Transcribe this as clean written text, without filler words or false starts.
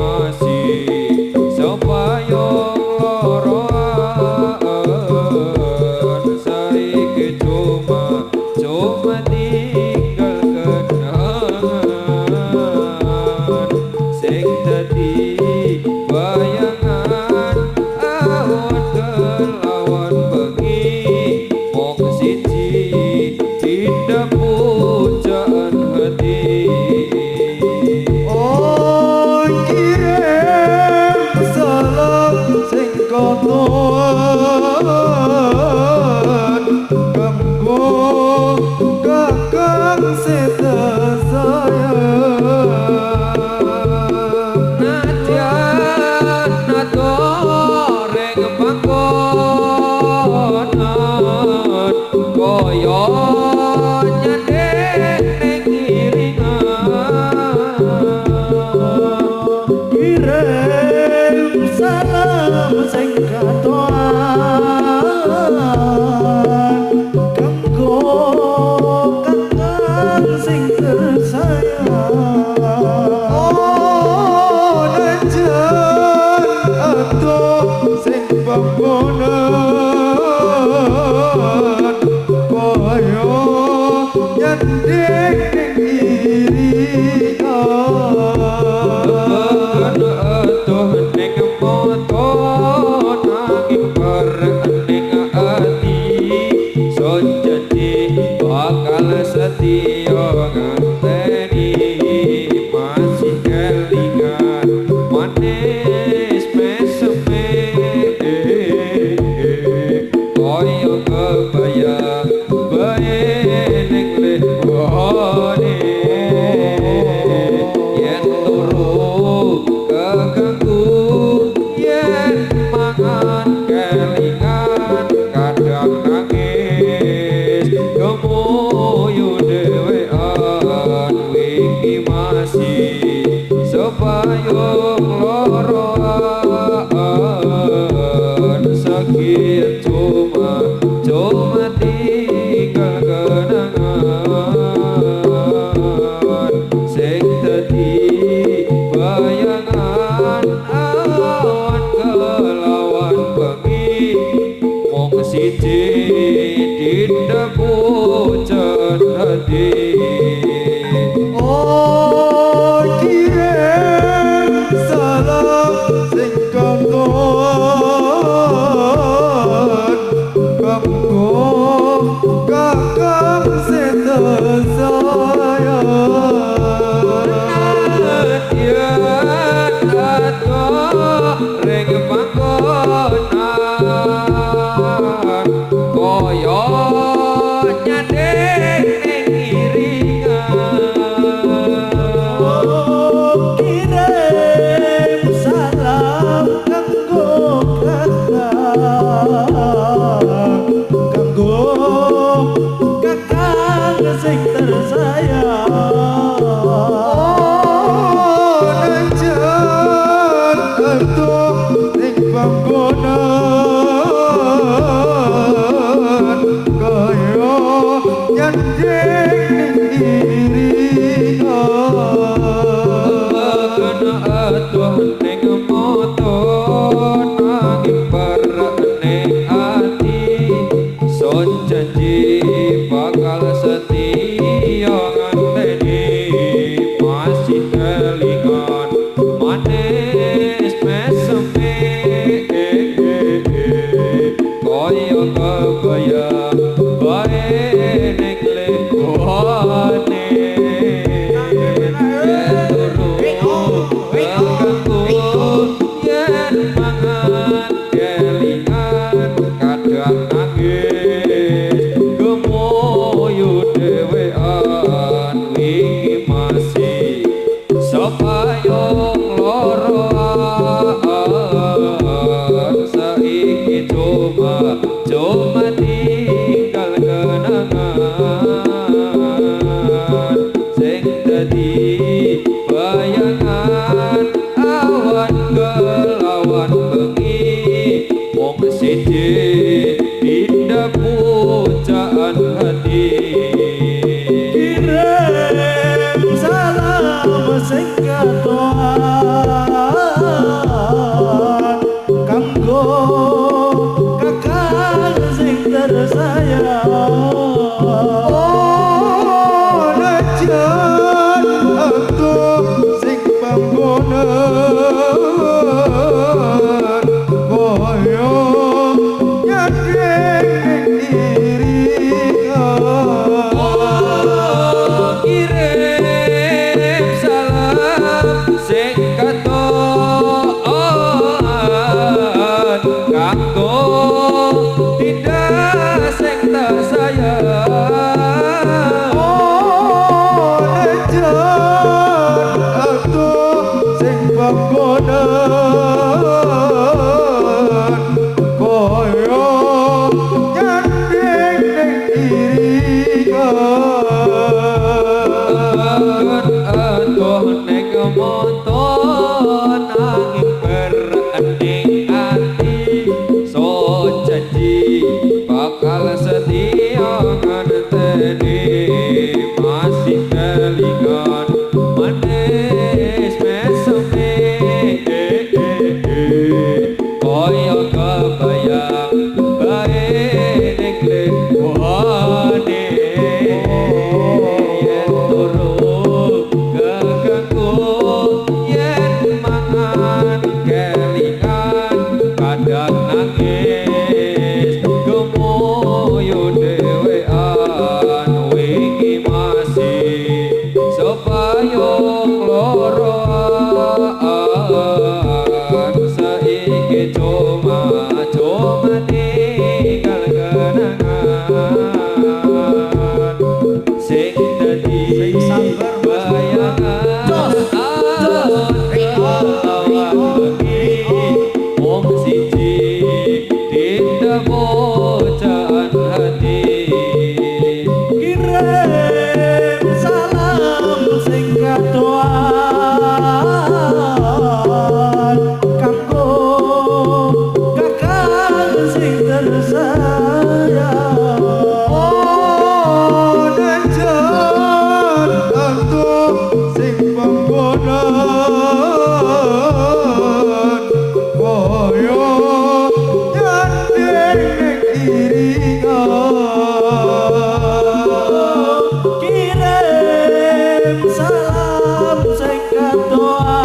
Masih sepayung loroan, saiki cuma cuma tinggal kenangan sing dadi bayangan awan kelawan bengi, mung siji dinda pujaan hati. Oh, kirim salam sing katoan kanggo kakang seta sayang. Nadyan adoh ring panggonan kaya nyandhing ning iringan. Kirim salam sing katoan kanggo kakang sing tersayang. Oh, najan adoh sing panggonan kaya nyandhing ning iringan. Beken adoh ning mata nanging parek ning ati, son janji bakal setia nganteni. Masih kelingan manis meseme kaya kebayang bae ning lehone, yen turu keganggu, yen mangan kelingan, kadang nangis gemuyu dhewean. Wingi masih sepayung loroan, sakit cuma cuma tinggal kenangan sing dadi bayangan awan kelawan bengi, mung siji dinda pujaan hati. Oh, kirim salam sing katoan kanggo kakang seta sayang. Nadyan adoh ring panggonan kaya nyandhing ning iringan. Oh, kirim salam kanggo kakang, kanggo kakang sing tersayang. Oh, najan adoh ning panggonan kaya nyandhing ning iringan. Beken adoh ning mata nanging parek ning ati, son janji bakal setia nganteni. Masih kelingan manis meseme kaya kebayang bae ning lehone, yen turu keganggu, Panggonan kaya nyanding ning iringan. Aduh ning moto nanging berening ati, so janji bakal setia ngenteni, masih kelingan manis meseme, kaya kebayang bae ning kliwone, yen turu keganggu, yen mangan kelingan, kadang nangis gemuyu dhewean, wingi masih sepayung loroan, saiki cuma cuma tinggal kenangan sing dadi Sing sabar, Mas. Bayangan. Jos, jos. Awan bengi wong siji ditebocaan hati. Kirim salam sing kadohan kanggo kakang sing tersayang. Oh, najan adoh sing panggonan kaya nyanding ning iringan. Kirim salam sing kadohan.